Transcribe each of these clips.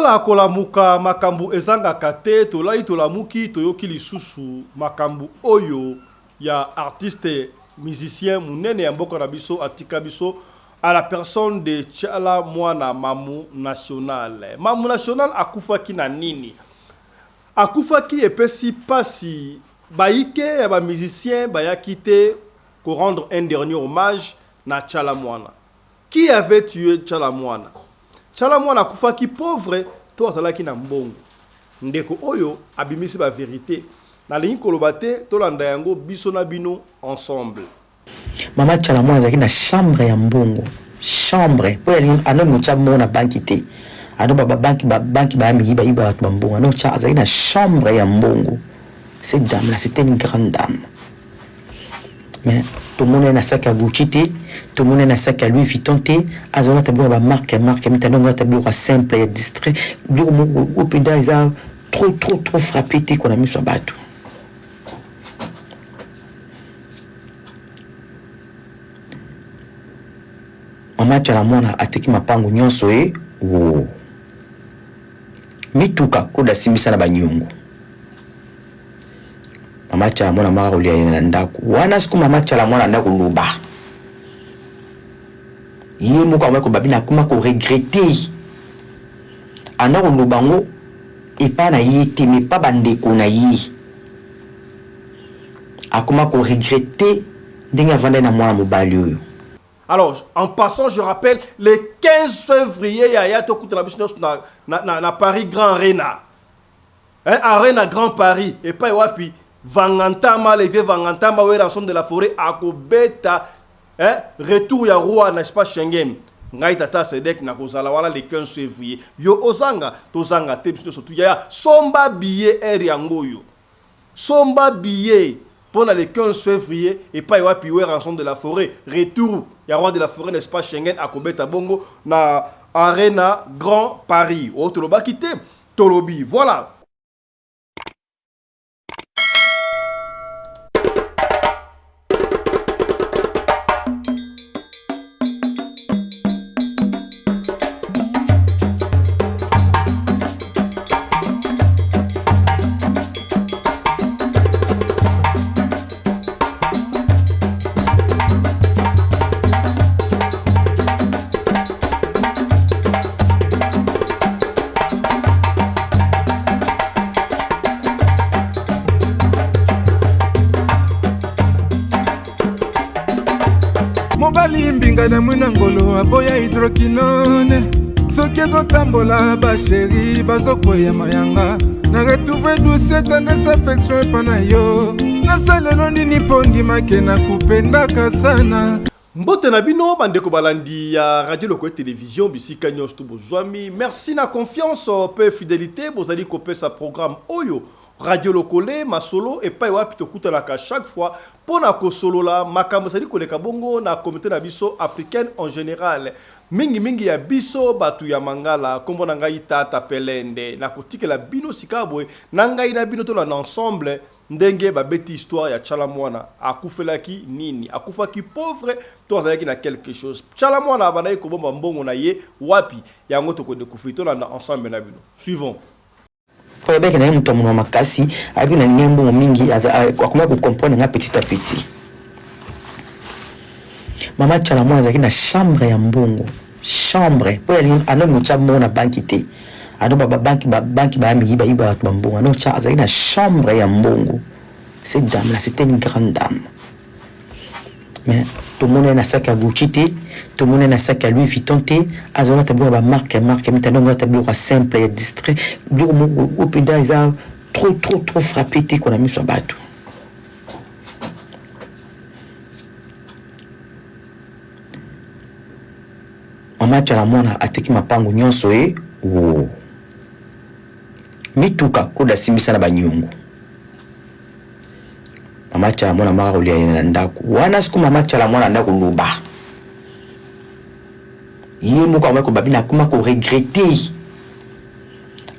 Kolala kolamuka makambu ezangaka te tolali tolamuki toyoki lisusu makambu oyo ya artiste musicien munene ya mboka na biso atika biso à la personne de Tshala Mwana Mamu National. Mamu National akufaki na nini? Akufaki epesi pasi bayike ya ba musiciens bayaki te ko rendre un dernier hommage na Tshala Mwana. Qui avait tue Tshala Mwana? Tshala Mwana akufaki pauvre to azalaki na mbongo? Ndeko oyo abimisi ba verite. Nalingi koloba te, tolanda yango biso na bino ensemble. Mama Tshala Mwana azalaki na chambre ya mbongo, chambre po ano motia mbongo na banki te, ano ba banki ba banki ba miyiba yiba bato ba mbongo, ano tcha azalaki na chambre ya mbongo. Cette dame là c'était une grande dame. Mais tomona ye na sac ya Gucci te, tomona ye na sac ya Louis Vuitton te, azalata biloko ya ba marque ya marque mitano, azalata biloko ya simple ya distrait, biloko moko oyo mpenza eza trop trop trop frappe te kona miso ya bato. Mama Tshala Mwana ateki mapango nyonso e wo mituka koda simbisa na banyongo. Mama Tshala Mwana maka kolia ye na ndako wana siku mama Tshala Mwana ndako loba ye moko akomaki koloba bino akoma ko regretter anda koloba ngo epa na ye te mais pa bandeko na ye akoma ko regretter ndenge avandaki na mwana mobali oyo. Alors, en passant, je rappelle, le 15 février, yaya tokutana biso nyonso na, na, na, na Paris Grand Arena. Hein, Arena Grand Paris, epai wapi Vangantama, le vieux Vangantama, Werrason de la forêt, akobeta hein, retour ya roi, n'est-ce pas, Schengen. Ngai tata Sedek nakozala wana le 15 février. Yo ozanga, tozanga te biso nyonso tu yaya, somba billet air yango oyo. Somba billet pona le 15 février epai wapi Werrason de la forêt, retour ya roi de la forêt, n'est-ce pas, Schengen akobeta bongo na Arena Grand Paris. Oyo tolobaki te, tolobi. Voilà. Mobali mbinga na mwina ngolo aboya hydroquinone soki ezotambola basheri bazokweya mayanga na retrouve douce tendresse affection epa na yo nasalelo nini mpo ndimake na kupendaka sana. Mbote na bino ba ndeko balandi ya Radio Lokole Television bisika nionso to bozwami. Merci na confiance pe fidelite bozali kopesa programme oyo Radio Lokole masolo epai wapi tokutanaka chaque fois pona kosolola makambo ezali koleka bongo na communaute na biso africaine en general mingi mingi ya biso batu ya mangala. Kombo na ngai Tata Pelende nakotikela bino sikawa boye na ngai na bino tolanda ensemble Ndenge ba beti histoire ya tshala mwana akufelaki nini? Akufaki pauvre to azalaki na quelque chose? Tshala mwana abandaki kobomba mbongo na ye wapi? Yango toko decouvrir tolanda ensemble na bino. Suivons. Po ayebaki na ye moto ya monoko makasi, ayebi na lingi mbongo mingi, akomaki ko comprendre nga petit à petit. Mama Tshala mwana azalaki na chambre ya mbongo, chambre po ano motia mbongo na banki te, ano ba banki ba banki ba miyiba yiba bato ba mbongo, ano tcha azalaki na chambre ya mbongo. Cette dame là c'était une grande dame. Mais tomona ye na sac ya Gucci te, tomona ye na sac ya Louis Vuitton te, azalata biloko ya ba marque ya marque mitano, azalata biloko ya simple ya distrait, biloko moko oyo mpenza eza trop trop trop frappe te kona miso ya bato. Mama Tshala Mwana ateki mapango nyonso e wo mituka koda simbisa na banyongo. Mama Tshala Mwana maka kolia ye na ndako wana siku mama Tshala Mwana ndako loba ye moko akomaki koloba bino akoma ko regretter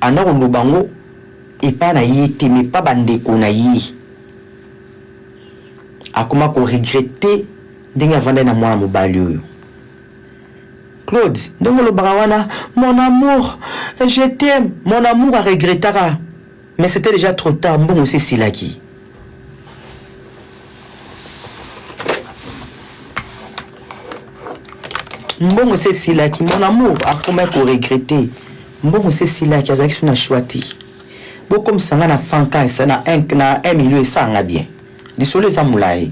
anda koloba ngo epa na ye te mais pa bandeko na ye. Akoma ko regretter ndenge avandaki na mwana mobali oyo. Claude, ndenge olobaka wana, mon amour, je t'aime, mon amour a regrettaka. Mais c'était déjà trop tard, mbongo esi esilaki. Mbongo esi esilaki, mon amour akomaki ko regretter. Mbongo esi esilaki, azalaki su na choix te. Bokomisa nga na 100 k esa na 1 na 1 million esala nga bien. Lisolo eza molayi.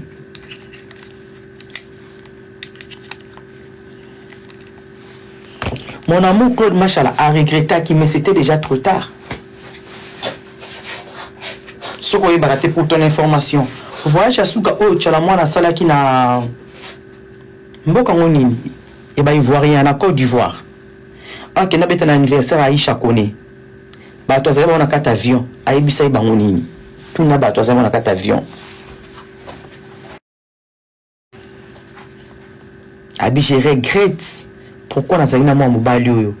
Mon amour Claude Mashala a regrettaki mais c'était déjà trop tard. Soki oyebaka te pour ton information, voyage ya suka oyo Tshala Mwana asalaki na mboka ngo nini ya ba Ivoirien na Cote d'Ivoire, akenda beta na anniversaire ya Aisha Kone, bato azali bango na kati avion, ayebisaki bango nini? Tuna bato azali bango na kati avion. Abi je regrette pourquoi nazali na mwa mobali oyo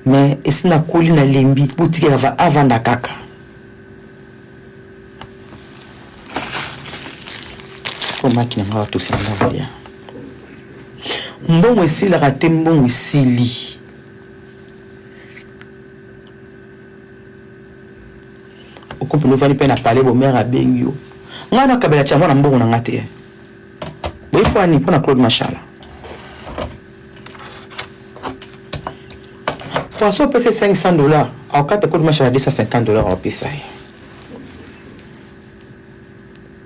mais esi nakoli nalembi botikela avanda kaka. Po maki na nga batosi na nga kolia. Mbongo esilaka te mbongo esili. Okompene ovandi mpe na palais bo mère abengi yo. Nga nakabela tia mwana mbongo na nga te. Boye mpo nini? Mpo na Claude Mashala. Poisson opesi 500 dollars, akokata Claude Mashala 250 dollars akopesa ye.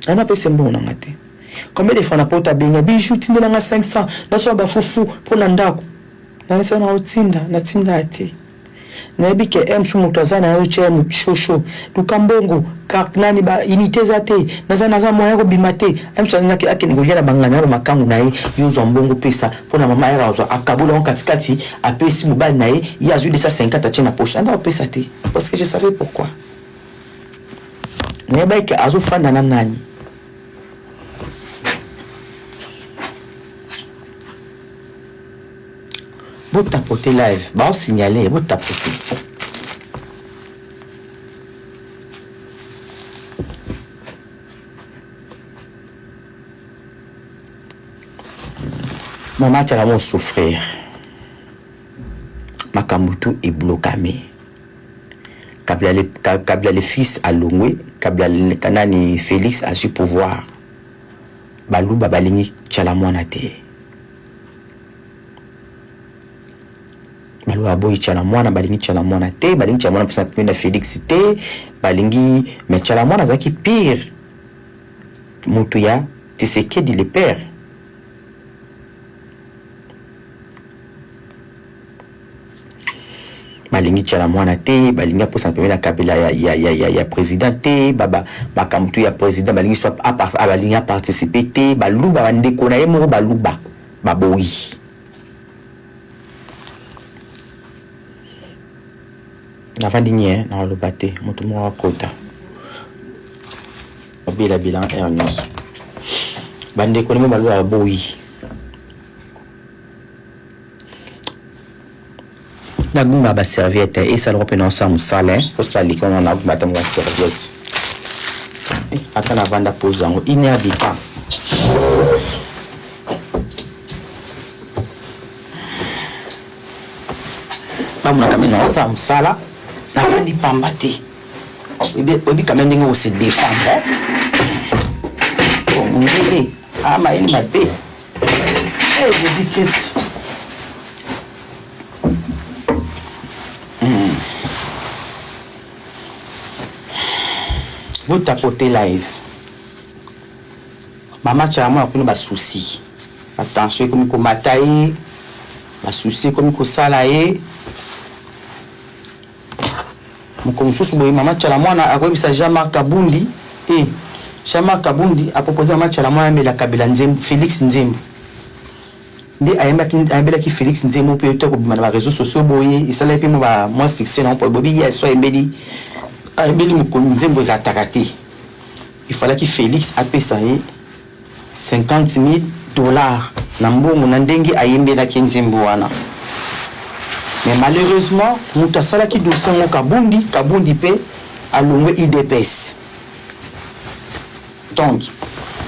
Ana apesi mbongo na nga te. Combien de fois na poto abenga bijou tindela nga 500 nasomba ba fufu mpo na ndako. Nalesa na otinda, natinda te. Nayebi ke heure mosusu moto aza na yo tia ye shosho luka mbongo carte nani ba unité eza te naza naza moyen kobima te heure mosusu alingaki akende kolia na banganda na bamakangu na ye yo ozwa mbongo pesa mpo na mama ayaka kozwa akabola yango katikati apesi mobali na ye ye azwi 250 atie na poche nanda kopesa te parce que je savais pourquoi nayebaki ke azofanda na nani. Bo tapoter live, bao signaler, bo tapoter. Mama atyaka mo souffrir. Makambo tout eblokame. Kabila le, Kabila le fils alongwe, Kabila nani Félix azwi pouvoir. Baluba balingi Tshala mwana te. Baluba baboyi Tshala Mwana, balingi Tshala Mwana te, balingi Tshala Mwana mpesa pembeni na Felix te, balingi mais Tshala Mwana azalaki pire mutu ya Tshisekedi le père. Balingi Tshala Mwana te, balingi aposa pembeni na Kabila ya, ya, ya, ya, ya president te, ba, makambo tu ya president balingi soit balingi aparticiper te, baluba bandeko na ye moko baluba baboyi. Navandi nye nakoloba te, moto moko akota babela bilan heure nyonso, bandeko na ye baluba baboyi. Nagumba ba serviette esalaka mpe naosala mosala poso baleki wana nagumba ata ba serviette ata navanda pose yango une heure du temps. Bamonaka mpe naosala mosala navandi pamba te, oyebi quand même ndenge ose défendre mondele amayeli mabe. Hey, Jésus Christ. Botapote live. Mama Tshala Mwana kuna ba soucis. Ba tension ekomi komata ye. Ba soucis ekomi kosala ye. Mokolo mosusu boye mama Tshala Mwana akoyebisa Jean-Marc Kabundi e Jean-Marc Kabundi a proposer mama Tshala Mwana amela Kabila nzembo, Felix nzembo. Nde ayembaki ayembelaki Felix nzembo mpe to kobima na ba réseaux sociaux boye esalaki mpe mwa ba mwa succès na mpo bobi ye so ayembeli ayembeli mokolo nzembo erataka te. Il fallaki Felix apesa ye 50 000 dollars na mbongo na ndenge ayembelaki nzembo wana. Mais malheureusement moto asalaki dossier yango Kabundi, Kabundi mpe alongwe UDPS. Donc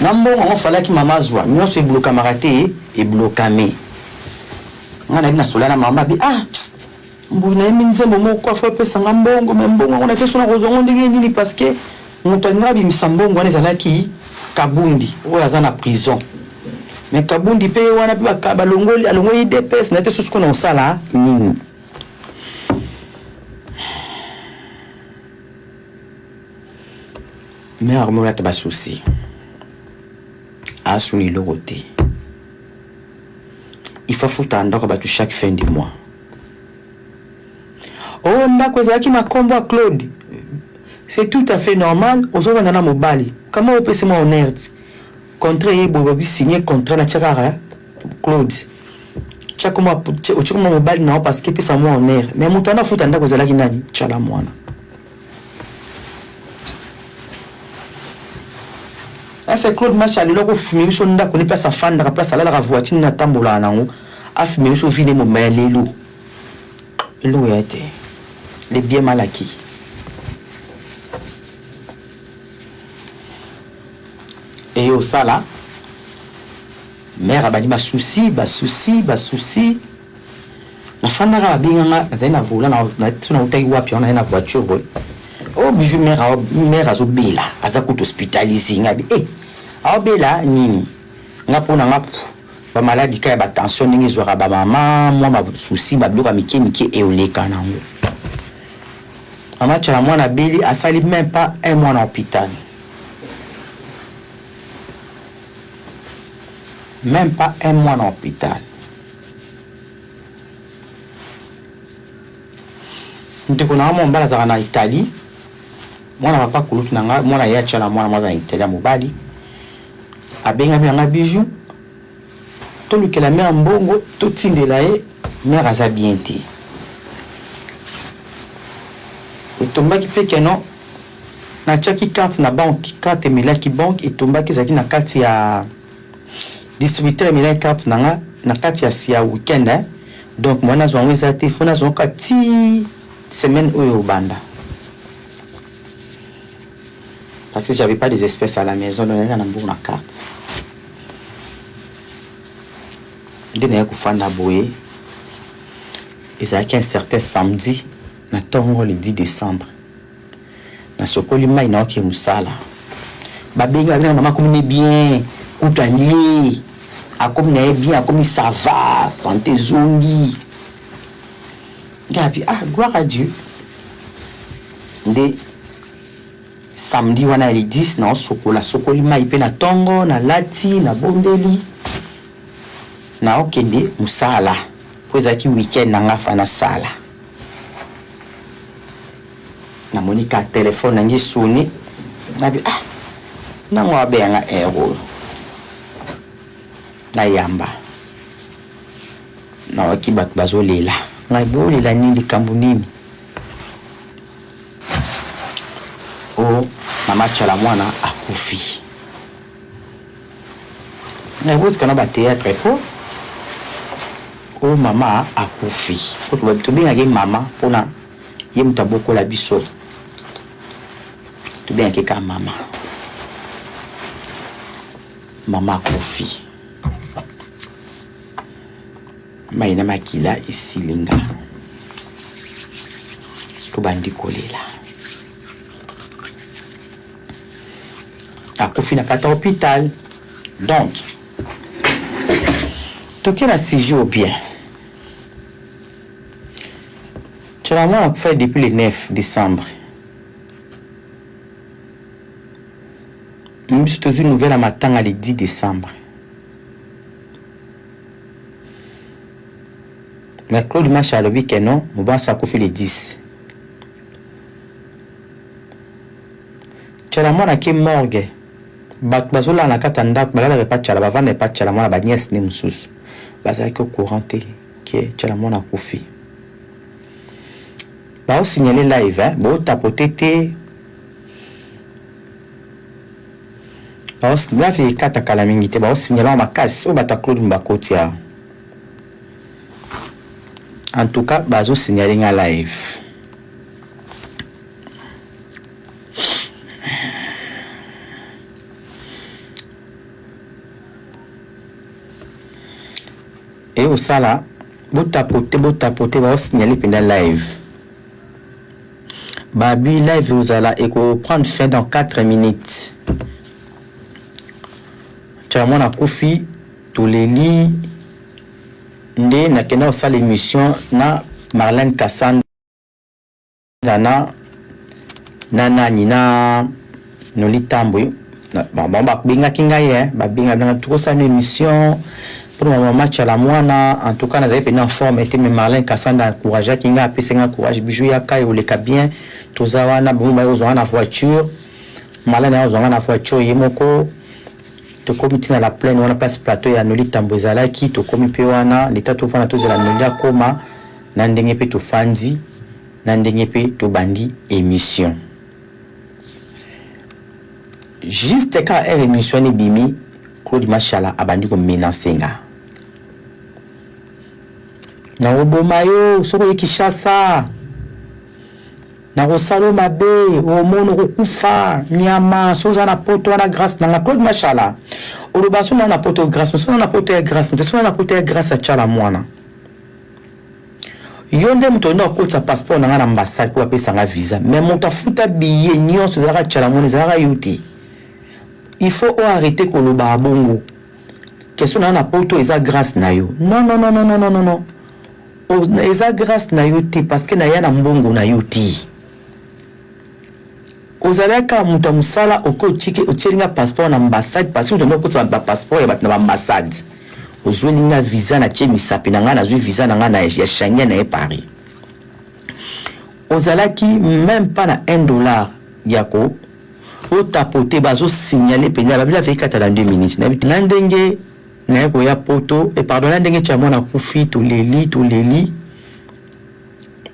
na mbongo yango falaki mama azwa nyonso eblokamaka te, eblokame. Nga nayebi nasola na mama abi ah mbuyi nayembi nzembo moko afo apesa nga mbongo me mbongo yango nate so nakozwa yango ndenge nini parce que moto alingaka abimisa mbongo wana ezalaki Kabundi oyo aza na prison mais Kabundi mpe ye wana mpe balongoli alongoli udps nate so sikoyo nakosala nini. Mère akomi kolata ba soucis asuni eloko te il faut afuta ndako ya bato chaque fin du mois. Oh ndako ezalaki na kombo ya Claude, c'est tout à fait normal, ozovanda na mobali kama opesi mwa honneur ti contrat eye boye babi signer contrat na tia kaka Claude tia kombo otie kombo mobali na yo parce que epesa mwa honneur mais moto wana afuta ndako ezalaki nani? Tshala mwana. Ese Claude Macha lelo akofumela biso ndako ne place afandaka place alalaka voiture nini atambolaka nango afumela biso vie ne mobimba ya lelo eloko ya te le bien mal acquis. Eye osala mère abandi ba soucis ba soucis ba soucis nafandaka babenga nga nazali na volant so nautaki wapi wana naye na voiture boye o oh, bijou mère mère azobela aza kutu hospitalise nga bi eh aobela nini nga mpo na nga bamaladi ka ya batension ndenge ezwaka bamama mwa basusi babiloko ya mike mike eoleka nango mama tshala mwana abeli asali même pas un mois na hôpital même pas un mois na hôpital ndeko na nga mwa mobali azalaka na Italie mwana papa kulutu na nga mwana ye atyala mwana mwa aza na Italie ya mobali abengami na nga bijou tolukela mare mbongo totindela ye mare aza bien te etombaki mpe keno natiaki carte na banque carte emelaki banque etombaki ezalaki na kati ya distributeur emelaki carte na nga na kati ya ya weekend eh? Donc moyen nazwa yango eza te, faut nazwa yango kaka ti semaine oyo obanda parce que j'avais pas des espèces à la maison, donc nayaka na mbongo na carte nde naye kofanda boye. Ezalaki un certain samedi na ntongo le 10 décembre, nasokoli mai naoke mosala, babengi babenga mama akomi ne bien kutu alie akomi na ye bien akomi ça va santé ezongi ngai api ah gloire à Dieu. Nde samedi wana ya le 10 naosokola sokoli mai mpe na ntongo nalati nabondeli naokende mosala mpo ezalaki weekend na nga fa nasala. Namoni ka telefone na ngai esoni nabi ah nango abeya nga heure oyo nayamba nawaki bato bazolela ngai bolela nini likambo nini o oh, mama tshala mwana akufi ngai botika na bateatre po o oh, mama akufi po tobengaki ye mama mpona ye moto abokola biso tobengaki kaka mama mama akufi mai na makila esili nga tobandi kolela akufi na kati ya hôpital donc toke na sujet au bien. Tshala mwana akufa depuis le 9 décembre. Biso tozwi nouvelle ya matanga le 10 décembre. Mais Claude Macha alobi que non, mobasi akufi le 10. Tshala mwana ke morgue. Bato bazolala na kati ya ndako, balalaka epa Tshala, bavanda epa Tshala mwana, ba nièce ne mosusu. Bazalaki au courant te que Tshala mwana akufi. Bao signaler live hein, bo tapoter te. Bao live ekata kala mingi te, bao signaler makasi oyo bato ya Claude bakoti awa. En tout cas, bazo signaler nga live. Et osala. Botapote, botapote, baosignale mpenza live. Babi live ozala eko prendre fin dans 4 minutes. Tshala Mwana akufi, toleli nde nakenda kosala émission na Marlène Kassanda na na nani na Noli Tambwe. Bango babengaki ngai, babengaki ngai tokosala émission mpona mama Tshala Mwana. En tout cas, nazali mpenza en forme te, mais Marlène Kassanda encourageaki ngai, apesi ngai courage: "Bijou, yaka, ekoleka bien." Toza wana, bango baye kozwa nga na voiture, Marlène aye kozwa nga na voiture ye moko. Tokomi ntina la plaine wana, place plateau ya Noli Tambo ezalaki. Tokomi mpe wana leta, tofanda, tozela Noli akoma. Na ndenge mpe tofandi, na ndenge mpe tobandi émission, juste kaka heure émission wana ebimi, Claude Mashala abandi komenacer nga: "Nakoboma yo soki oye Kinshasa, nakosala yo mabe, omona okokufa nyama. So oza na poto wana, grâce nanga." Claude Mashala, oloba so na na poto grâce, so na poto ya grâce te, so na poto ya grâce atyala mwana. Yo nde moto olingi akotisa passeport na nga na ambassade mpo bapesanga visa, mais moto afuta billet nyonso ezalaka Tshala Mwana, ezalaka yo te. Il faut oarrêter koloba bongo. Question na nga, na poto eza grâce na yo? Non, non, non, non, non, non, non, eza grâce na yo te, parce que naya na mbongo na yo te. Ozalaki kaka moto ya mosala, okoki otieli nga passeport na ambassade, parce que moto okotisa bapasseport ya bato na baambassade. Ozweli nga visa, na tie misapi na ngai, nazwi visa na ngai na ya Schengen na ye Paris. Ozalaki même pas na 1 dollar ya ko otapote. Bazosignale mpenza, babili afeki kata na 2 minutes na ndenge naye koya poto. E pardon, na ndenge tia mwana akufi, toleli, toleli,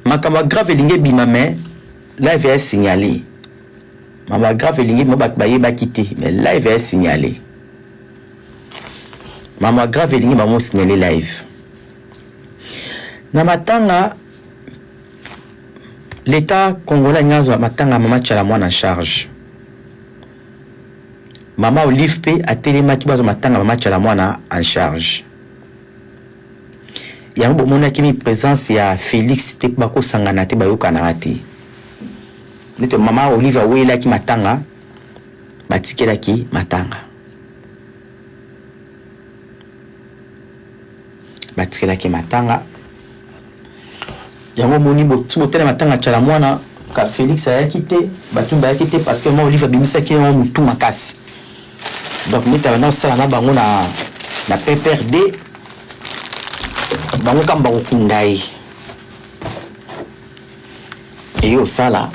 makambo ya grave elingi ebima, mais live ya signalé. Makambo ya grave elingi ebima, bato bayebaki te, mais live ya signalé. Makambo ya grave elingi bango signalé live na matanga. L'état congolais alingi azwa matanga mama Tshala Mwana en charge. Mama Olive mpe atelemaki, bazwa matanga mama Tshala Mwana en charge. Yango bomonaki mi présence ya Félix te, bakosangana te, bayokanaka te. Nete mama Olive awelaki matanga, batikelaki matanga, batikelaki matanga. Yango omoni so botala matanga Tshala Mwana ka, Félix ayaki te, bato bayaki te, parce que mama Olive abimisaki yango motu makasi. Donc neti abanda kosala na bango na PPRD, bango kamba bakokunda ye, eye osala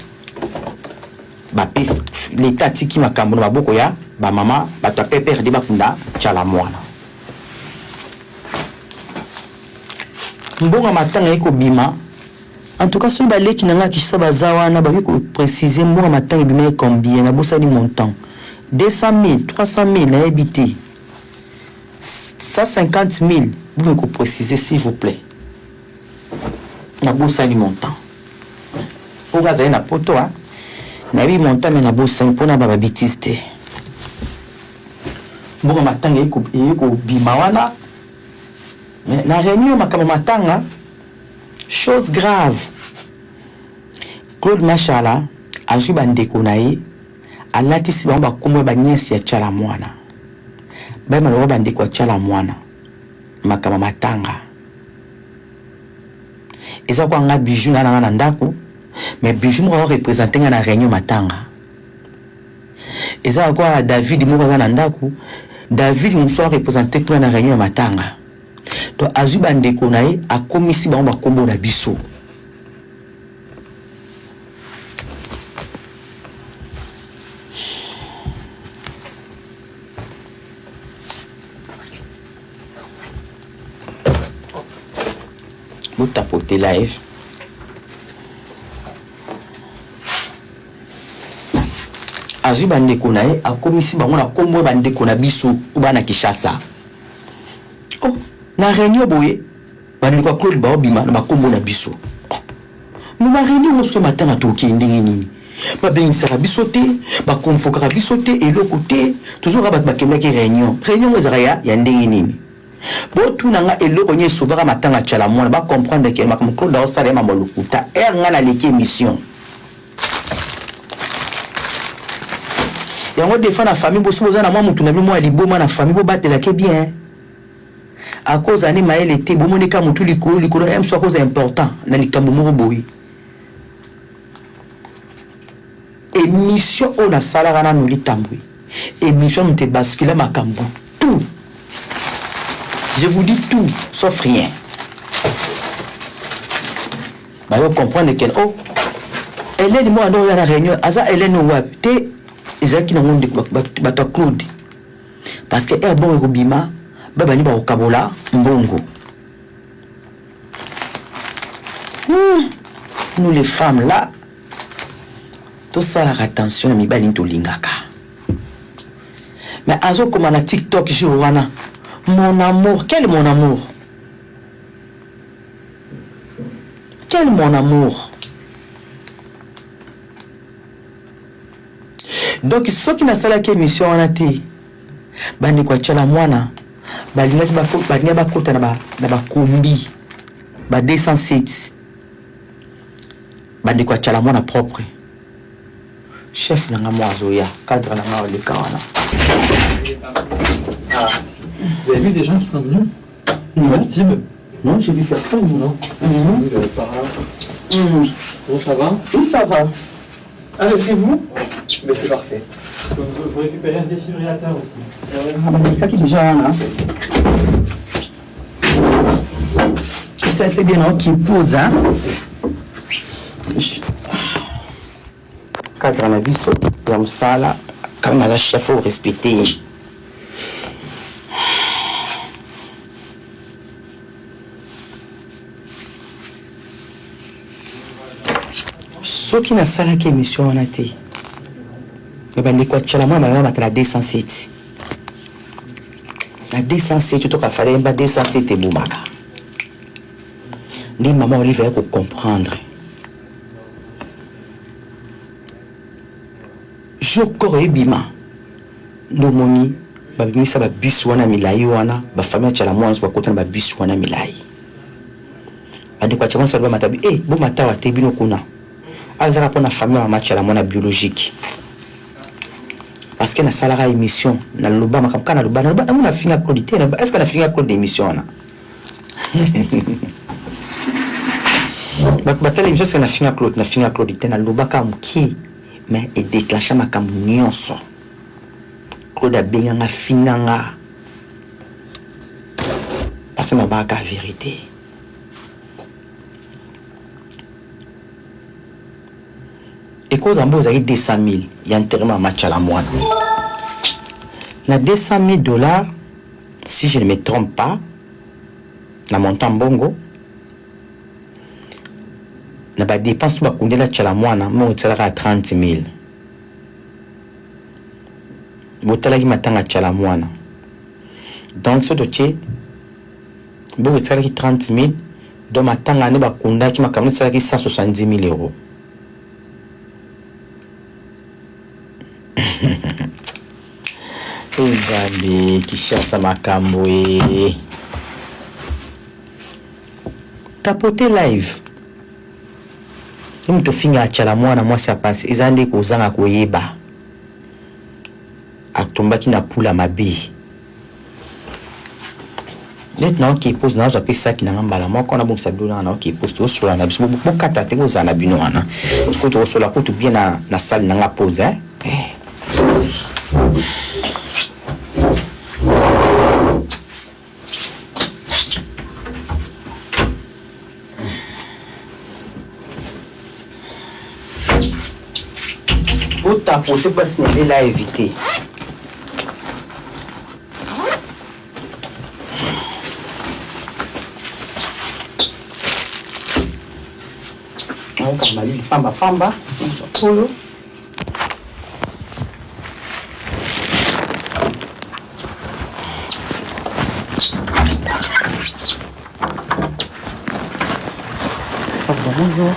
bapesi leta, atiki makambo na maboko ya bamama, bato ya PPRD bakunda Tshala Mwana. Mbongo ya matanga ye kobima. En tout cas, soki baleki na ngai Kinshasa baza wana, bakoki koprécise mbongo ya matanga ebimaki combien. Nabosani montant, 200 000, 300 000, nayebi te, 150 000. Bomi koprécise, s'il vous plaît, nabosani montant. Mpo azali na poto, nayebi montant, mais nabosani mpona bababitise te. Mbongo matanga eye kobima wana, mais na réunion makambo matanga, chose grave, Claude Mashala azwi bandeko na ye, alatisi bango bakombo ya banièces ya Tshala Mwana, bayeba lokola bandeko ya Tshala Mwana. Makambo matanga eza kwa nga Bijou na nanga na ndako, mais Bijou moko areprésente nga na réunion matanga. Eza kwa David moko aza na ndako, David mosusu areprésente kuna na réunion ya matanga. Donc azwi bandeko na ye, akomisi bango bakombo na biso. Botapote live. Azwi bandeko na ye, akomisi bango na nkombo ya bandeko na biso oyo bana Kinshasa. Oh, na réunion boye, bandeko ya Claude baobima na bakombo na biso. Oh. Mais baréunion nyonso matanga, tokei ndenge nini? Babengisaka biso te, bakonvokaka biso te, eloko te. Tozoka bato bakendaki réunion. Réunion ngo ezalaka ya ndenge nini? Botuna nga eloko nini esauvaka matanga Tshala Mwana, ba comprendre que makambo Claude aosala ya mambo ya lokuta. Heure nga naleki emission yango, des fois na famille boso boza na mwa mutu na bino mwa ya liboma na famille, bobatelake bien. Akozala nde mayele te, bomoni ka mutu likolo likolo, eh, mosusu akozala important na likambo moko boye. Emission oyo nasalaka na Nolly Tambwe, emission moto ebascula makambo tout. Je vous dis tout sauf rien. Bayo comprendre que oh, Hélène mwana nde oya na réunion, aza Hélène wapi te, ezalaki nango ndeko bato ya Claude, parce que air bongo ekobima, babandi bakokabola mbongo. Nous les femmes là, tosalaka attention na mibali nini tolingaka. Mais azokoma na TikTok jour wana, mon amour, quel mon amour, quel mon amour. Donc soki nasalaki émission wana te, bandeko ya Tshala Mwana balingaki bakota na bakombi ba 207, bandeko ya Tshala Mwana propre. Chef na nga mwa azoya, cadre na nga oleka wana. Ah, vous avez vu des gens qui sont venus? Non. Steve? Non, j'ai vu personne. Non. Par là. Bon, ça va? Oui, ça va. Ah, mais c'est vous? Mais c'est parfait. Vous, vous récupérez un défibrillateur aussi. Ah, bah, il y a déjà un, hein. Ça fait bien, non, qui pose, hein. Cadre na biso ya mosala, quand même aza chef, faut respecter ye. Soki nasalaki émission wana te, me bandeko ya Tshala Mwana bayamata na 207, na 207 toka fale yemba 207 ebomaka nde mama Olive aye kocomprendre. Jour corps ebima, nde omoni babimisa babisi wana milai wana, bafamille ya Tshala Mwana nyonso bakota na babisi wana milai. Bandeko ya Tshala Mwana bamata bi eh, bomata awa te, bino kuna. Azaka mpona famille ya mama Tshala Mwana biologique, parce que nasalaka émission, naloba makambo kaka, naloba naloba nango, nafinga Claude te. Est ce que nafinga Claude émission wana? Bato batala émission, est-ce que nafinga Claude? Nafinga Claude te, nalobaka mokie, mais edéclencha makambo nyonso. Claude abenganga, finganga, parce que nalobaka vérité. Ekozala mbo ezalaki 200 000 ya enterrement ya Machala Mwana. Na 200 000 $, si je ne me trompe pas na montant mbongo na badépenses oyo bakundela Tshala Mwana, mbongo esalaka ya 30 000. Botalaki matanga Tshala Mwana, donc so totie mbongo esalaki 30 000, donc matanga nde bakundaki makambo esalaki 170 000 euros. Nzambe, Kinshasa makambo e tapote live. Ye moto ofinga Tshala Mwana mwasi ya pasi, eza nde kozanga koyeba. Atombaki na pula mabe neti naoki pose, nazwa mpe saki nanga mbala moko, nabongisa bilo nanga, naoki pose, tosola na biso. Bokata te, bozala na bino wana. Sikoyo tokosola kutu bien na salle nanga pose, eh? Eh. Botapote mpasi na nde live te. Nayoka malili pamba pamba oyo. Pardon, bonjour.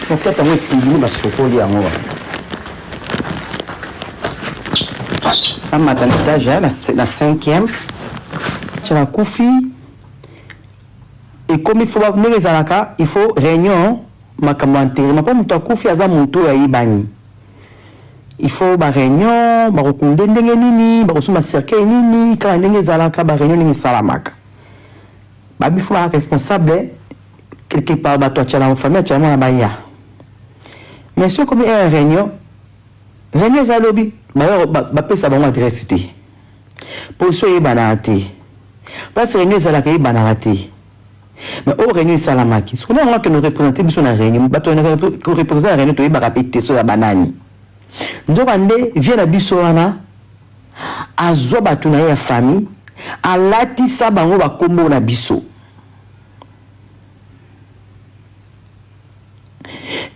Mokete yango epilini, basokoli yango wana. Namata na etage na cinquième. Tshala akufi, ekomi fo ndenge ezalaka, il faut réunion, makambo ya enterrement, mpo moto akufi aza moto oyo ayebani. Il faut ba réunion, bakokunde ndenge nini, bakosomba cercueil nini, kaka ndenge ezalaka ba réunion, ndenge esalamaka. Babi fo ba responsable quelque part, bato ya famille ya Tshala Mwana baya. Mais soki ekomi heure réunion, réunion eza lobi, bapesa bango adresse te, position eyebanaka te, place réunion ezalaka eyebanaka te. Mais oyo réunion esalamaki, soki yango akende représente biso na réunion, bato koreprésente na réunion toyebaka mpe te so ya banani. Nzoka nde vie na biso wana azwa bato na ye ya famille, alatisa bango bakombo na biso.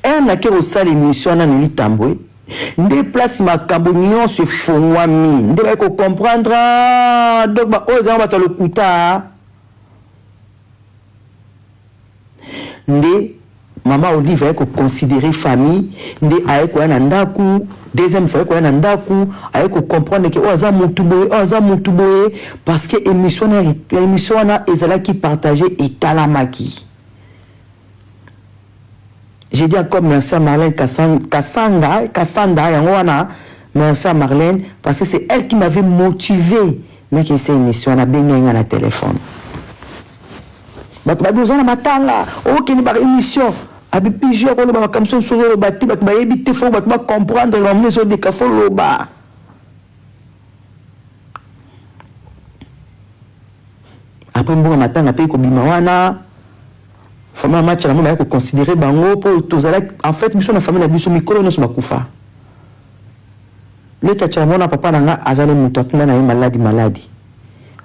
Ere nake kosala émission wana, Noli Tambwe nde place makambo nyonso efongwami, nde baye kocomprendre. Donc baoyo ezanga bato ya lokuta. Nde mama Olive aye koconsidérer famille, nde aye koya na ndako deuxième fois, aye koya na ndako, aye kocomprendre ke oyo aza motu boye, oyo aza motu boye, parce que émission wana, émission wana ezalaki partage, etalamaki. J'ai dit encore merci à Marlène Kassanga, Kassanda, yango wana, merci à Marlène, parce que c'est elle qui m'avait motivé naki esa émission. Nabengi nga na téléphone, bato babi oza na matanga, okende ba émission, abi ya koloba makambo so mosusu oloba te, bato bayebi te, fo bato bacomprendre makambo ezodeka, fo loba. Après mbongo matanga mpe ekobima wana, famille ya match yango baya koconsidérer bango, mpo tozalaki en fait biso na famille na biso mikolo nyonso bakufa. Leki atyala mwana papa na nga azali moto akunda na ye maladi maladi,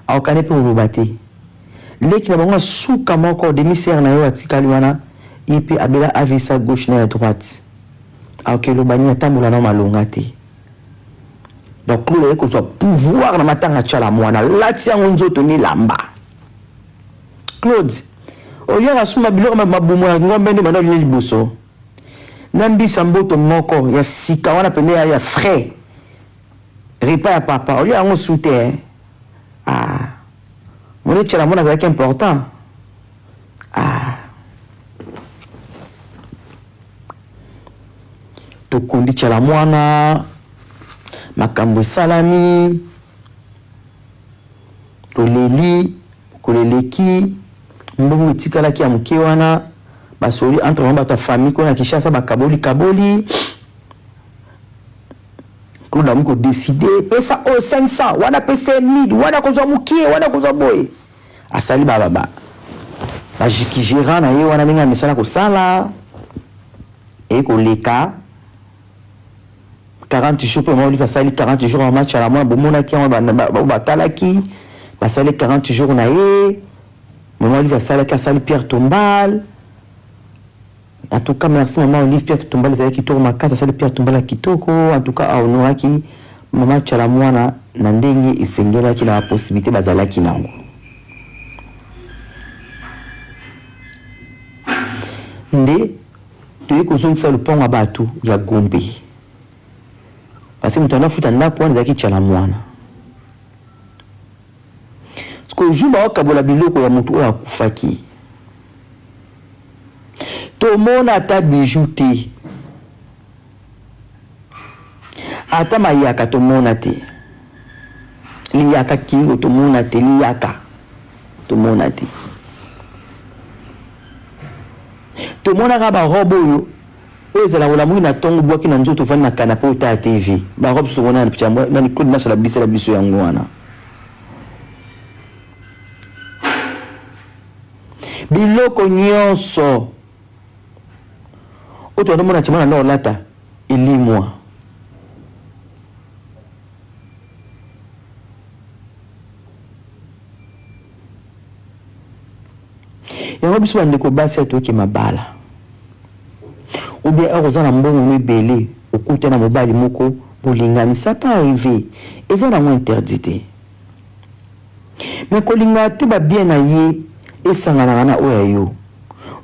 aokani mpe koloba te. Leki na bango asuka moko, demi-sœur na ye oyo atikali wana, ye mpe abela AVC à gauche na ya droite, aoki eloba nini, atambola na malonga te. Donc Claude aye kozwa pouvoir na matanga Tshala Mwana, alati yango nzoto nilamba. Claude oliaka suma biloko mabumu ya ngombe nde banda olia liboso na mbisa mboto moko ya sika wana pene ya frais, repas ya papa olia yango su te. Ah, moni Tshala Mwana azalaki important. Ah, tokundi Tshala Mwana, makambo esalami, toleli mokolo eleki, mbongo etikalaki ya moke wana, basoli entre bango bato ya famille kuna na Kinshasa, bakaboli kaboli. Claude akomi kodécider, pesa oyo 500 wana, pesa 1000 wana, kozwa mokie wana, kozwa boye. Asali bajiki gérant na ye wana ndenge amesala kosala. Eye koleka 40 jours mpe mama Olive asali 40 jours ya match ala mwana. Bomonaki yango, batalaki, basali 40 jours na ye. Mama Olive asalaki, asali pierre tombale. En tout cas merci mama Olive, pierre tombale ezalaki kitoko makasi. Asali pierre tombale ya kitoko. En tout cas ahonoraki mama Tshala Mwana na ndenge esengelaki na bapossibilité bazalaki nango. Nde toyei kozongisa lopango ya bato ya Gombe, parce que moto anafuta ndako wana ezalaki Tshala Mwana. Parce jour baokabola biloko ya moto oyo akufaki, tomona ata bijou te, ata mayaka tomona te, liyaka kingo tomona te, liyaka tomona te. Tomonaka barobe oyo oyo ezala kolamuki na ntongo, bwaki na nzoto, ovandi na canapé, otala TV. Barobe so tomona nani Claude Mashala bisala biso yango wana. Biloko nyonso oyo tonomona tima na nde olata elimwa. Yango biso bandeko basi ya toyoki mabala, ou bien heure oza na mbongo no ebele, okuta na mobali moko, bolingani, ça peut arriver, eza nango interdit te. Mais kolinga te babien na ye esanganaka na oyo ya yo.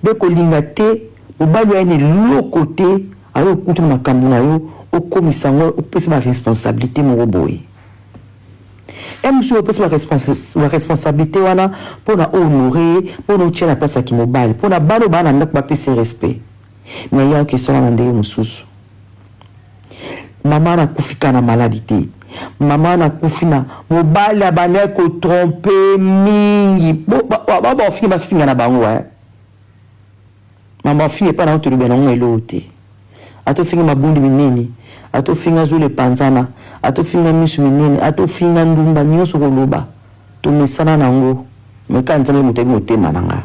Be kolinga te mobali oyo aye na eloko te, ayo okuta na makambo na yo, okomisa yango, opesa baresponsabilité moko boye. Mosusu opesi ba responsabilité wana mpona honorer ye, mpona otia na place ya kimobali, mpona bana oyo baa na ndako bapesi respect. Mais ya okesala na ndenge mosusu. Mama nakufi kaka na maladi te, mama nakufi na mobali abandaki kotrompe mingi. Bafinga bafinga na bango eh. Mama afinga epai na yo, toloba nango eloko te. Ata ofinga mabundi minene, ata ofinga zolo epanzana, ata ofinga misu minene, ata ofinga ndumba, nyonso koloba tomesana nango. Me kaka Nzambe moto ayebi motema na nga.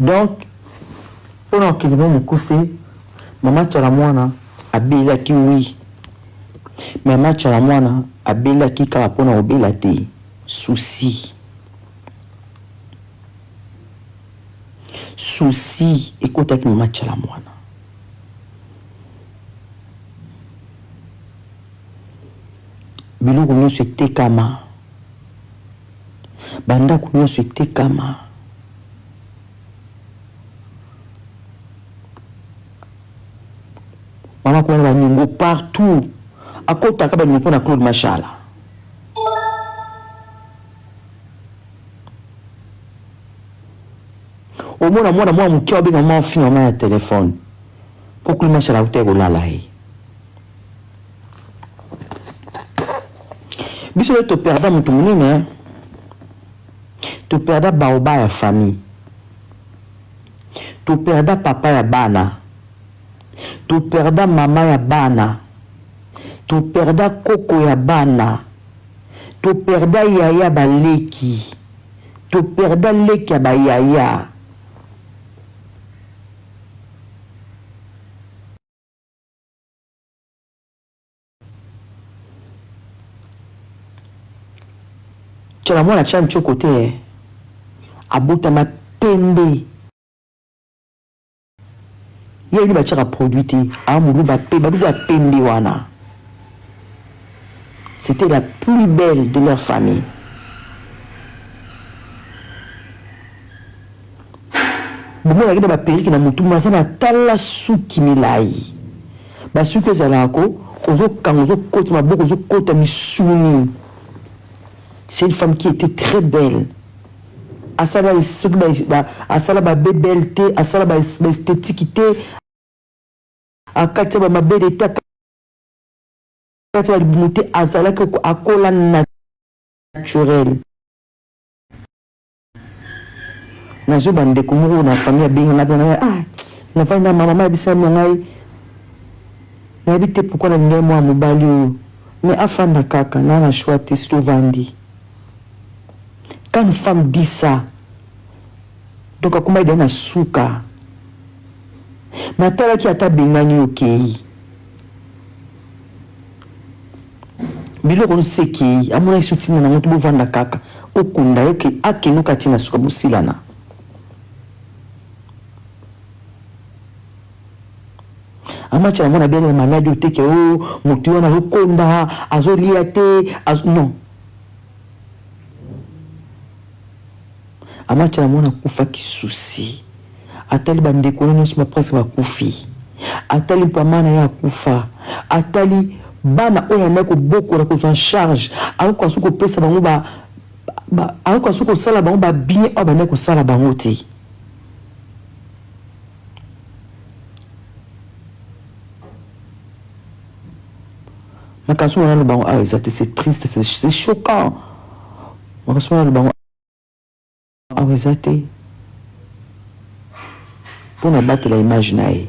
Donc mpona kokende mwa mokuse, mama Tshala Mwana abelaki wi, mama Tshala Mwana abelaki kaka mpona kobela te, souci souci ekotaki mama Tshala Mwana. Biloko nyonso etekama, bandako nyonso etekama. Mama akoma na baniongo partout, akotaka baniongo mpo na Claude Mashala. Omona mwana mwa moke abenga mama afinga mama ya telefone mpo Claude Mashala akutaki kolala ye. Biso nde toperda moto monene, toperda baoba ya famille, toperda papa ya bana, toperda mama ya bana, toperda koko ya bana, toperda yaya baleki, toperda leki ya bayaya. Tshala mwana tya nchoko te eh. Abotama pembe. Ye ayebi batiaka produit te. A muluba pe baluba pembe wana. C'était la plus belle de leur famille. Bomonaki na baperike na motu maza na tala suki milayi. Basuki ezalaka ko ozokanga ozokota maboko ozokota misuni. C'est une femme qui était très belle. Asala soki ba asala ba bebel te, asala ba esthétique te, akati ba mabele te, akati ba libumu te, azalaki akola naturel. Nazwi bandeko moko na famille abenga ngai mpe ngai ah navandi na mama ayebisa na ngai nayebi te pourquoi nalingai mwana mobali oyo mais afanda kaka na na choix te si tovandi. Quand une femme dit ça, donc akomaki deja na suka. Natalaki ata abengani yo okei, biloko nyonso ekei, amonaki so ntina nango te, bovanda kaka okunda ye ke akende okati na suka bosilana. Amacha na mwana biali ba maladi oteke o oh, motu wana azokonda azolia te azo... non Amacha na mwana akufaki souci, atali ba ndeko na nyonso ba presque bakufi, atali mama na ye akufa, atali bana oyo andaki kobokola kozwa en charge, akoka soki kopesa bango ba, ba akoka soki kosala bango ba bien oyo bandaki kosala bango te. Makambo wana lobango awa eza te, c'est triste, c'est choquant. Makambo wana lobango awa eza te mpona batela image na ye.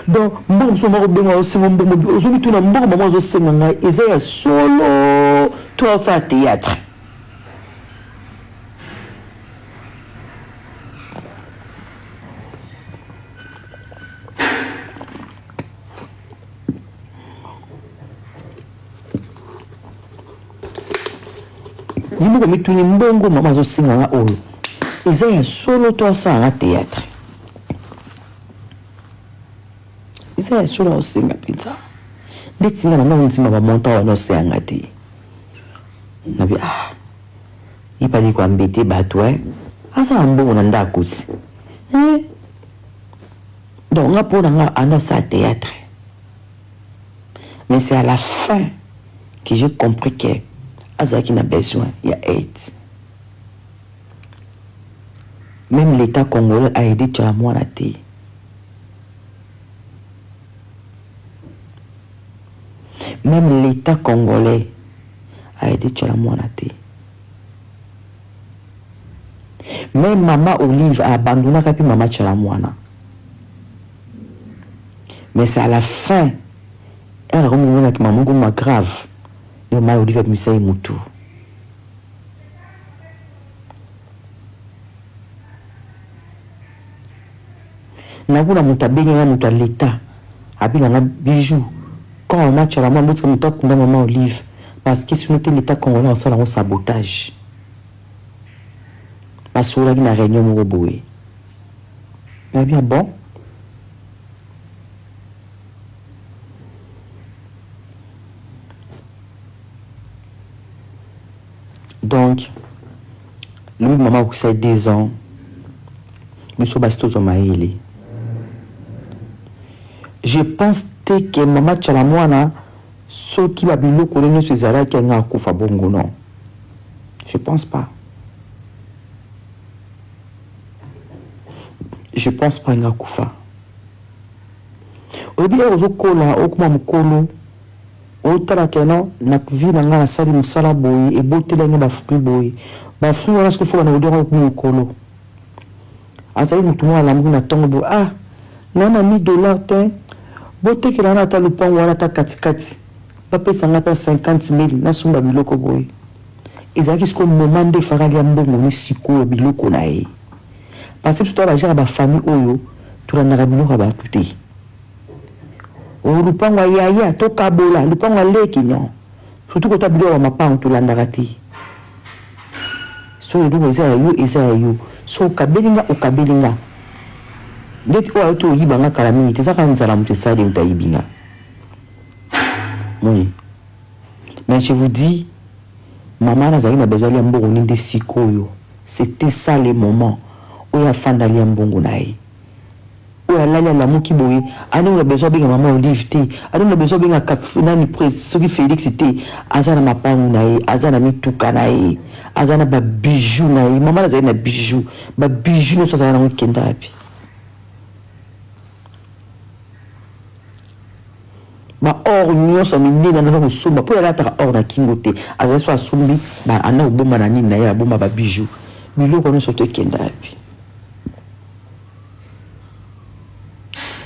Donc mbongo mosusu mama kobenga osenga mbongo, ozomituna mbongo mama azosenga ngai eza ya solo to asala théâtre? Ye moko mituni mbongo mama azosenga nga oyo eza ya solo to asala nga théâtre? Eza ya solo aosenga mpenza ndeti nga nanga ondima bamonta wana osenga nga te. Nabi ah ye pali koambete bato eh. Aza na mbongo na ndako ti. Eh? Donc nga pona nga ano asala théâtre. Mais c'est à la fin que j'ai compris que azalaki na besoin ya aide. Même l'État congolais a aidé Tshala Mwana te. Même l'État congolais a aidé Tshala Mwana te. Même mama Olive a abandonnaka mpe mama Tshala Mwana. Mais c'est à la fin ere akomi komonaki mama moko ma grave nde mama Olive abimisa ye mutu. Nakuna moto abengi nga moto ya l'etat abi na nga bijou quand mama Tshala Mwana botika moto akunda mama Olive parce que sinon te l'etat congolais akosala yango sabotage. Basololaki na reunion moko boye. Nabi ah bon? Donc lobi mama akokisaki 2 ans, biso basi tozwa mayele. Je pense te ke mama Tshala Mwana soki ba biloko ne nyonso ezalaki anga akufa bongo, non, je pense pas, je pense pas nga akufa. Oyebi, ere ozokola, okoma mokolo, otala ke non, na vie na ngai nasali mosala boye, eboteli nga bafruit boye, bafruit wana soki fo bana kodiaka. Okoma mokolo, azali motu moko alamuki na ntongo boye: "Ah, nga na 1000 $ te, botekela wana ata lupango wana, ata katikati, bapesa nga ata 50 000, nasomba biloko boye." Ezalaki sikoyo moment nde efakali ya mbongo ni sikoyo biloko na ye, parce que biso toya bagere bafamille oyo tolandaka biloko ya bato te. O lupango ya yaya tokabola, lupango ya leki, non. Surtout kota biloko ya mapango tolandaka te. So eloko eza ya yo, eza ya yo. So okabeli nga, okabeli nga. Ndeti oyo auti oyiba nga kala mingi te, eza kaka nzala moto esali moto ayibi nga. Oui, mais je vous dis, mama nazalaki na besoin alia mbongo nini nde sikoyo. C'était ça le moment oyo afanda alia mbongo na ye. Oyo alali alamuki boye, aningi na besoin abenga mama Olive te, aningi na besoin abenga nani, soki Félix te. Aza na mapangu na ye, aza na mituka na ye, aza na babiju na ye. Mama nazali na bijou, babiju nyonso azala nango ekenda wapi? Baor nyonso ya minene andaka kosomba, mpo alataka or na kingo te, azali so asombi, anda kobomba na nini na ye, abomba babiju. Biloko nyonso to ekenda wapi?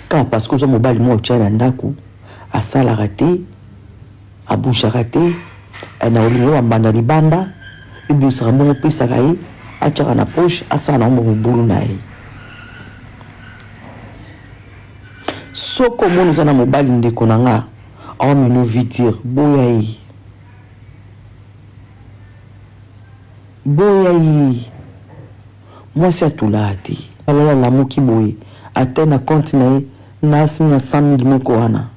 Kaka parce que oza mobali moko otya na ndako, asalaka te, abougeaka te, na olingo bambanda libanda, ebimisaka mbongo, opesaka ye, atiaka na poche, asala nango mobulu na ye. Soki omoni oza na mobali, ndeko na nga, aomino vidire, boya ye, boya ye. Mwasi atulaa te. Alala alamuki boye, ate na compte na ye nasi na 100 000 moko wana.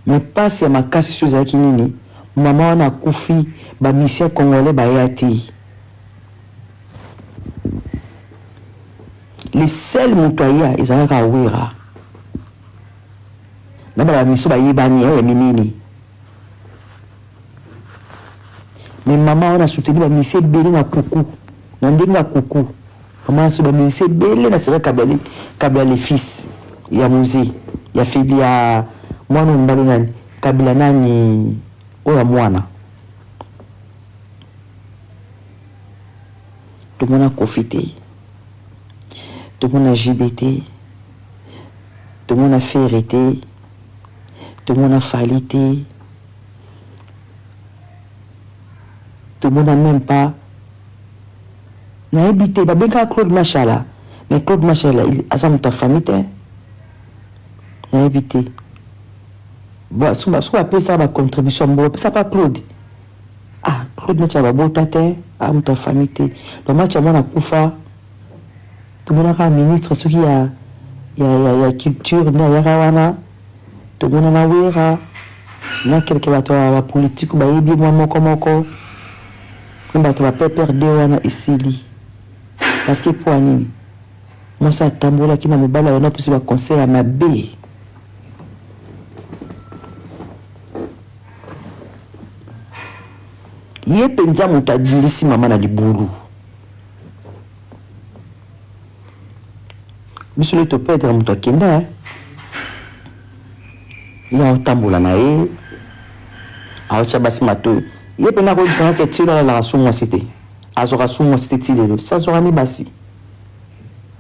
Mais mpasi ya makasi so ezalaki nini? Mama wana akufi, bamusicien congolais baya te. Le seul moto aya ezalaka Awera na bala bamiso bayebani ya minene. Mais mama wana asoutenir bamusicien ebele na kuku, na ndenge ya kuku. Mama wana so bamusicien ebele na sera Kabila, Kabila le fils ya Mzee ya Feli, ya mwana mobali nani, Kabila nani, oyo ya mwana. Tomona Kofi te, tomona JB te, tomona Ferre te, tomona Fally te, tomona même pas, nayebi te, babengaka Claude Machala, mais Claude Machala aza moto ya famille te, nayebi te. Soki bapesaka bacontribution ya mbongo, bapesaka Claude. Ah, Claude neti babota te, a moto ya famille te. Donc match ya mwana akufa, tomonaka ministre soki ya culture nde ayaka wana, tomona na Wera. Na quelque bato ya ba politique bayebi mwa moko moko na bato ba PPRD wana esili parce que mpo ya nini mwasi atambolaki na mobali abanda kopesa ba conseil ya mabe. Ye mpenza moto adindisi mama na libulu. Biso nde toperdre moto akenda eh. Ye aotambola na ye aotya basi matoyi. Ye mpenza akoyebisa nga ke ti lelo alalaka su mwasi te, azwaka su mwasi te ti lelo. Si azwaka nde basi,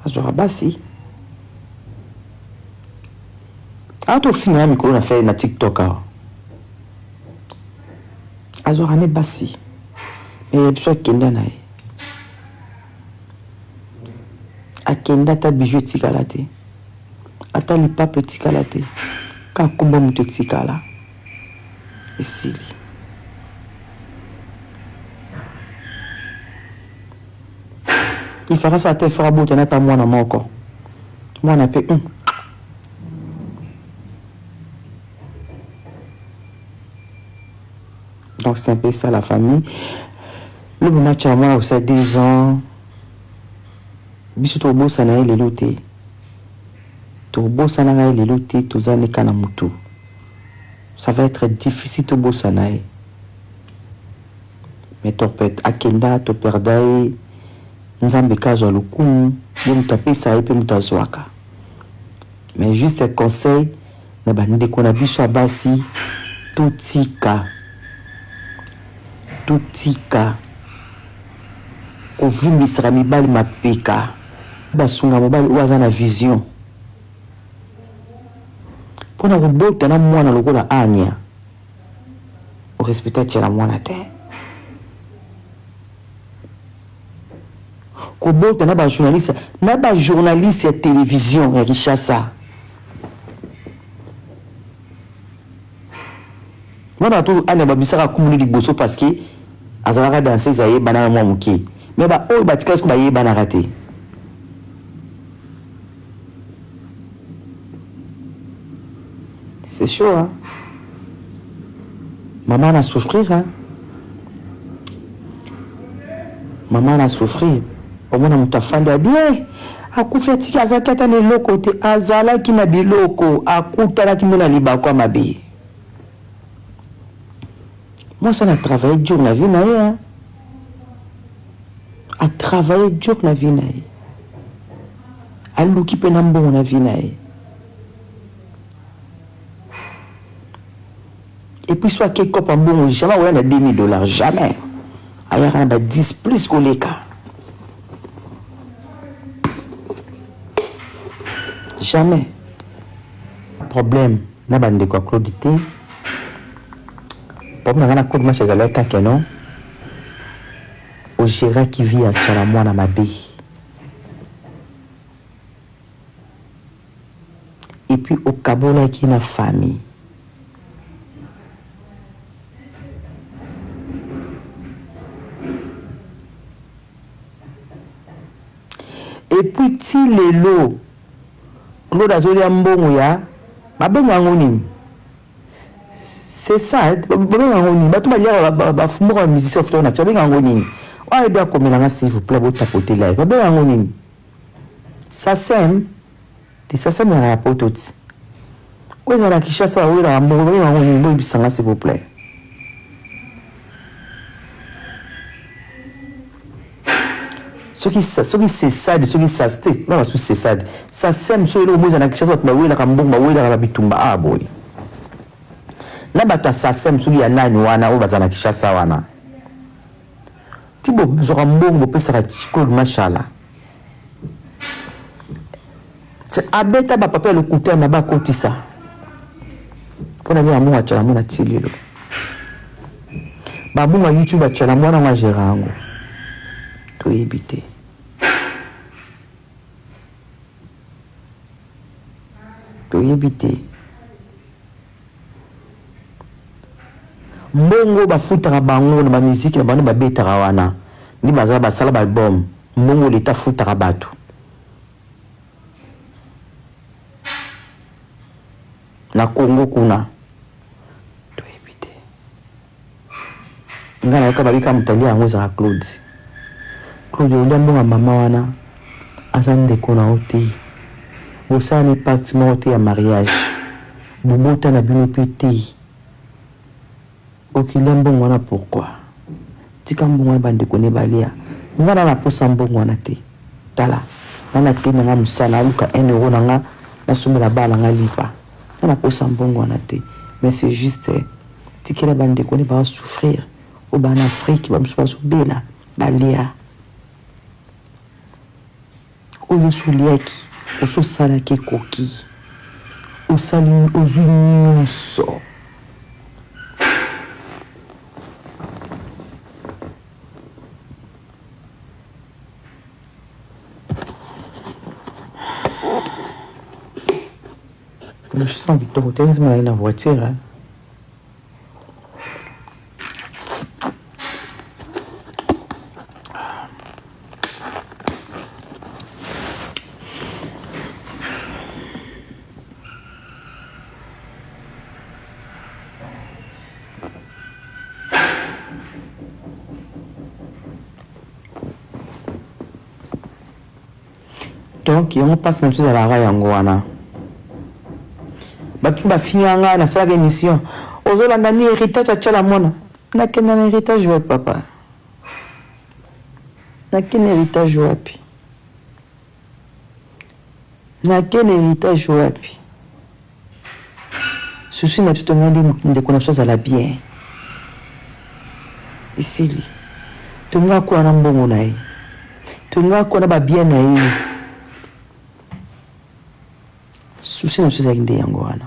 azwaka basi. Awa tofinga nga mikolo na fai na TikTok awa. Azwaka nde basi. Mais ya biso akenda na ye. Akenda ata bijou etikala te. Ata lipapa etikala te. Kaka kombo ya moto etikala. Esili. Il fera ça ata effort abota na ata mwana moko. Mwana pe hum. Donc c'est un peu ça la famille. Le match ya mwana kosa 2 ans. Biso tobosana ye lelo te. Tobosanaka ye lelo te, toza neka na mutu. Ça va être difficile tobosana ye. Mais topet akenda toperda ye Nzambe ka azwa lokumu, ye moto apesa ye pe moto azwaka. Mais juste conseil na ba ndeko na biso ya basi totika totika kovimbisaka mibali mapeka basunga mobali oyo aza na vision pona kobota na mwana lokola Anya orespecta tiela mwana te kobota na ba journaliste na ba journaliste ya television ya Kinshasa wana to anya babisaka kumuni liboso parce que azalaka danseuse ayebana na mwa moke mais ba oyo batikali soki bayebanaka te. C'est chaud hein. Maman a souffrir hein. Maman a souffrir. Omona moto afandi abi eh, akufi atiki azalaki ata na eloko te, azalaki na biloko, akutanaki nde na libaku ya mabe. Mwasi ana travailler dur na vie na ye hein. A travailler dur na vie na ye. Aluki mpe na mbongo na vie na ye. Et puis soit ake kopa mbongo jamais akoya na 2000 dollars jamais. Ayaka na ba 10 plus koleka. Jamais. Problème na ba ndeko ya Claude te. Problème na nga na Claude Match ezalaki kaka non. Ogéraki vie ya Tshala mwana mabe. Et puis okabolaki na famille. Et puis ti lelo Claude azolia mbongo ya babenga yango nini? C'est ça, babenga yango nini? Bato baliaka bafumbuka ba musicien ofutaka na babenga yango nini? Oyo ayebi akomela nga s'il vous plaît, botapote live. Babenga yango nini? Sasem, te sasem ezalaka ya poto ti. Oyo ezalaka na Kinshasa bawelaka mbongo babenga yango nini? Boyebisa nga s'il vous plaît. Soki soki sesade soki sas te ba basusu sesade sasem soki eloko moko eza na Kinshasa bato bawelaka mbongo bawelaka ba bitumba awa boye na bato ya sasem soki ya nani wana oyo baza na Kinshasa wana ti bozwaka mbongo bopesaka Claude Mashala abeta ba papa ya lokuta ya mabe akotisa mpo na nini mbongo atyala mwana ti lelo babongo ya youtube atyala mwana yango agera yango toyebi te. Toyebi te. Mbongo bafutaka bango na ba musique na bango babetaka wana nde baza basala ba album mbongo l'etat afutaka bato. Na Congo kuna. Nga nayoka babika moto alia yango ezala Claude. Claude olia mbongo ya mama wana aza ndeko na yo te. Bosala ni pacte moko te ya mariage. Bobota na bino pe te. Okilia mbongo wana pourquoi? Tika mbongo wana ba ndeko ne balia. Nga na na posa mbongo wana te. Tala nga na te na nga musala aluka 1 euro na nga nasombela bana na nga lipa. Nga na posa mbongo wana te. Mais c'est juste tikela ba ndeko ne ba souffrir. Oyo ba na Afrique ba mosusu bazo bela balia. Oyo nionso oliaki osi osalaki ekoki osali ozui nionso. Je sens kitoko te nzima na voiture hein. Donc yango mpasi na biso ezalaka yango wana. Bato bafinga nga nasalaka émission ozolanda ni héritage ya Tshala Mwana. Nakenda na héritage wapi papa? Nakenda héritage wapi? Nakenda héritage wapi? Souci na biso tolingi nde ndeko na biso azala bien. Esili. Tolingi akola na mbongo na ye. Tolingi akola na ba bien na ye. Souci na biso ezalaki nde yango wana.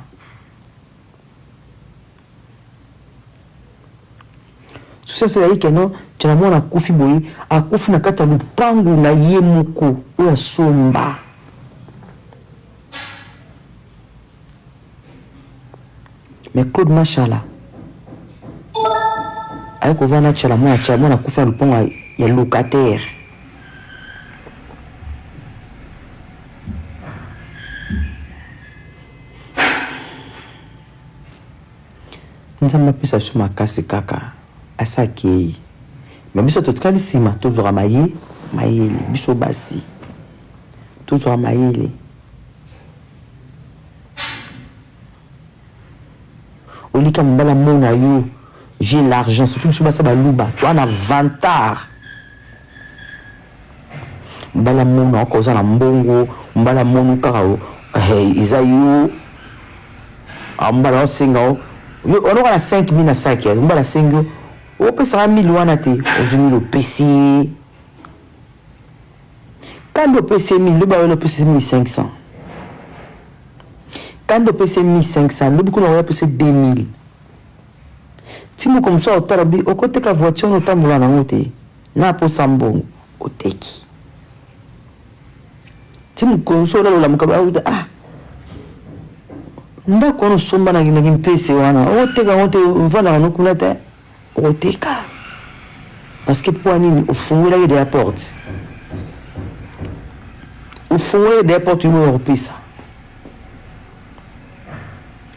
Souci na biso ezalaki que non, Tshala Muana akufi boye, akufi na kati ya lupangu na ye moko oyo asomba. Mais Claude Mashala aye kovanda na Tshala Muana, Tshala Muana akufi na lupangu ya locataire. Nzambe apesa biso makasi kaka asi akeyi mais biso totikali sima tozwaka maye mayele biso basi tozwaka mayele olika mobali amona yo j'ai l'argent surtout biso basi ya baluba toa na vantard mobali amona oka oza na mbongo mobali amoni kaka eza yo mobali aosenga yo onoka na 5000 na saki mobali asengi yo opesaka 1000 wana te ozwi 1000 opesi ye kandi opesi ye 1000 lobi ayola opesi ye 1500 kandi opesi ye 1500 lobi kuna oya opesi ye 2000 ti moko mosusu akotala bi okoteka voiture wana otambola nango te na posa mbongo oteki ti mokolo mosusu olala olamuka ba ah ndako wana osomba na kimpese wana okoteka yango te ovandaka no kuna te okoteka parce que mpo nini ofungolaki deya porte ofungolaki deya porte yo moko kopesa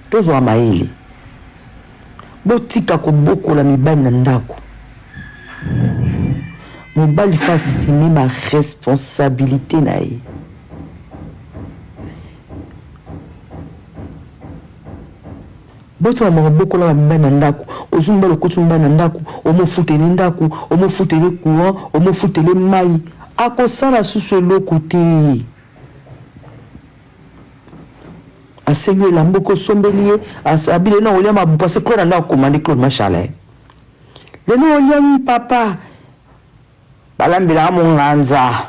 tozwa mayele botika kobokola mibali na ndako mobali fa asime ba responsabilité na ye botika makobokola mibali na ndako ozwi mobali okoti mobali na ndako omofutele ndako omofutele courant omofutele mai akosala susu eloko te asengi elamba okosombeli ye abi lelo nakolia mabu parce Claude anda akomande Claude Mashala lelo olia nini papa balambelaka monganza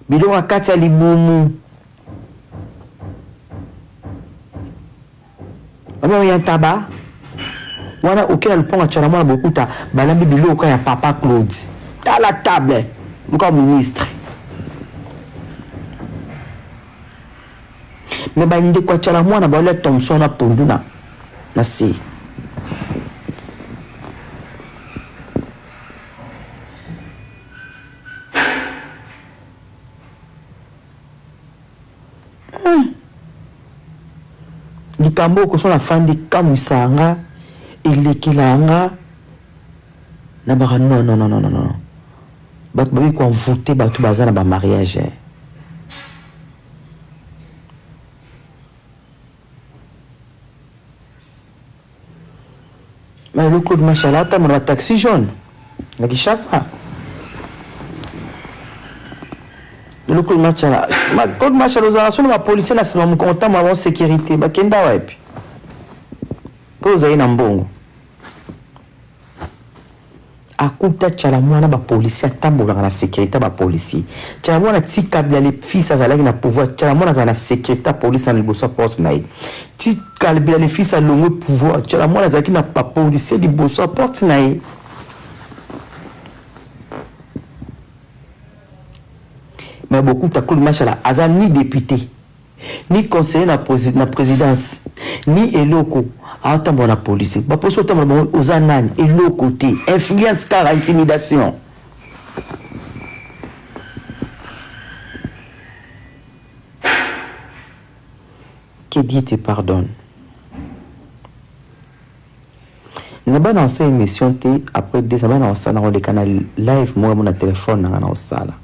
biloko ya kati ya libumu bamama ya ntaba wana oke na lupango ya Tshala Mwana bokuta balambi biloko ya papa Claude tala table luka ministre me bandeko ya Tshala Mwana baolia thomson na pondu na na se Likambo oyo koso nafandi kamwisa nga. Elekela nga na baka non non non non non. Bato babi ko envoûter bato baza na ba mariage. Eh. Mais le Claude Machala atambola na taxi jaune na Kinshasa. Le Claude Machala, Claude Machala ozala solo ba policier na sima mokongo otambola bango sécurité bakenda wapi? Mpo ozali na mbongo. Akuta Tshala Muana ba policiers atambolaka na securite ya ba policiers. Tshala Muana ti Kabila le fils azalaki na pouvoir, Tshala Muana azala na securite ya police na liboso ya porte na ye. Ti Kabila le fils alongwe pouvoir, Tshala Muana azalaki na ba policiers liboso ya porte na ye. Mais bokuta Claude Mashala aza ni depute ni conseiller na, na presidence ni eloko aotambola na police bapolisi otambola bango oza nani eloko te influence kaka intimidation que Dieu te pardonne na bana osala émission te après deux ans bana osala nakoleka na live moko na telefone nanga na osala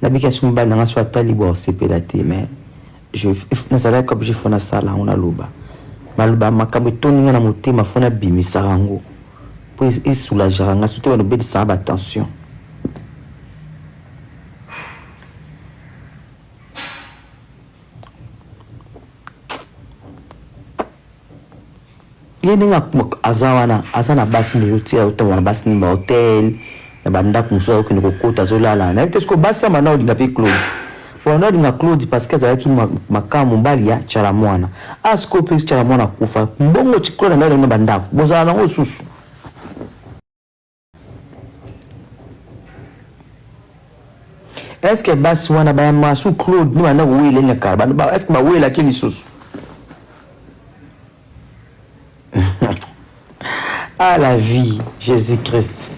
nabiki asu mobali nanga so atali bwa osepela te mais nazalaki oblige fo nasala yango naloba maloba makambo etondi nga na motema fo nabimisaka yango mpo esoulageaka nga surtout bano obelisaka batension. Ye ndenge aza wana aza na basi nde otia otambola na basi na ba hotel na ba ndako mosusu akokende kokota azolala nayebi te sikoyo basi ya banda olinga mpe Claude banda olinga Claude parce que azalaki makamu mobali ya Tshala Mwana ah sikoyo mpe Tshala Mwana akufa mbongo Claude andaki na bandako bozala nango susu. Est-ce que basi wana baya masu Claude ni banda kowela na kala est-ce que bawelaki lisusu? Ah la vie, Jésus-Christ.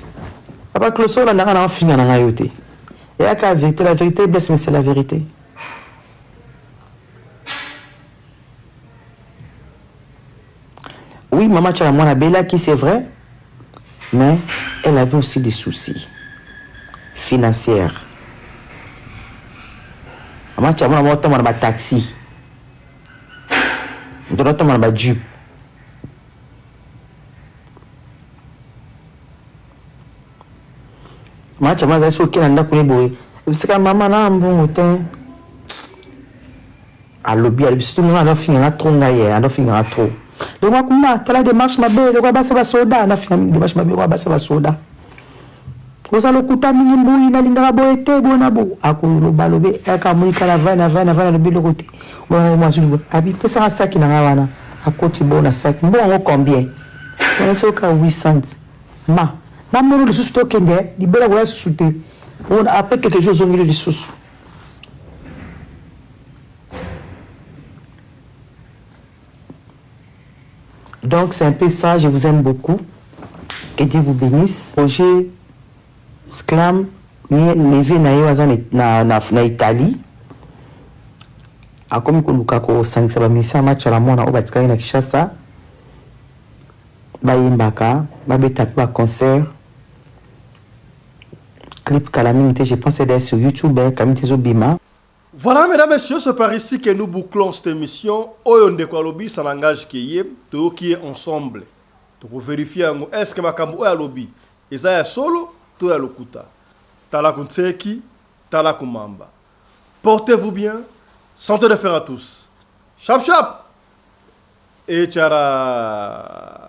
Papa Claude, soki olandaka na ofinga na ngai yo te. Eyaka vérité, la vérité blesse mais c'est la vérité. Oui, maman Tshala Mwana abelaki, c'est vrai, mais elle avait aussi des soucis financiers. Maman Tshala Mwana aotambola na ba taxi, moto aotambola na ba jeep. Maman Tshala Mwana azali soki na ndako ne boye, ebisaka mama na mbongo te. Alobi alobi surtout nga azo finga nga trop nga ye azo finga nga trop lokwa kuna tala demarche mabe lokwa basi ba soda na finga mingi demarche mabe lokwa basi ba soda oza lokuta mingi mbuyi nalingaka boye te boye na bo akoloba lobi aka amoni kala vai na vai na vai nalobi eloko te wana mwasi abi pesaka saki na nga wana akoti bo na saki mbongo yango combien wana soki ka 800 ma namoni lisusu tokende libela koya susu te après quelques jours ozongeli lisusu. Donc c'est un peu ça, je vous aime beaucoup. Que Dieu vous bénisse. Roger Sclam, neveu na ye aza na, na, na Italie. akomi koluka kosangisa bamisa match ya mwana oyo batikaki na Kinshasa bayembaka babeta mpe baconcert clip kala mingi te je pense d'ailleurs sur YouTube kala mingi te ezobima. Voilà mesdames messieurs c'est par ici que nous bouclons cette émission oyo ndeko alobi ça n'engage que ye toyoki ye ensemble toko verifier yango est ce que makambo oyo alobi eza ya solo to ya lokuta tala kunseki tala kumamba portez vous bien santé de fer à tous chap chap et tchara.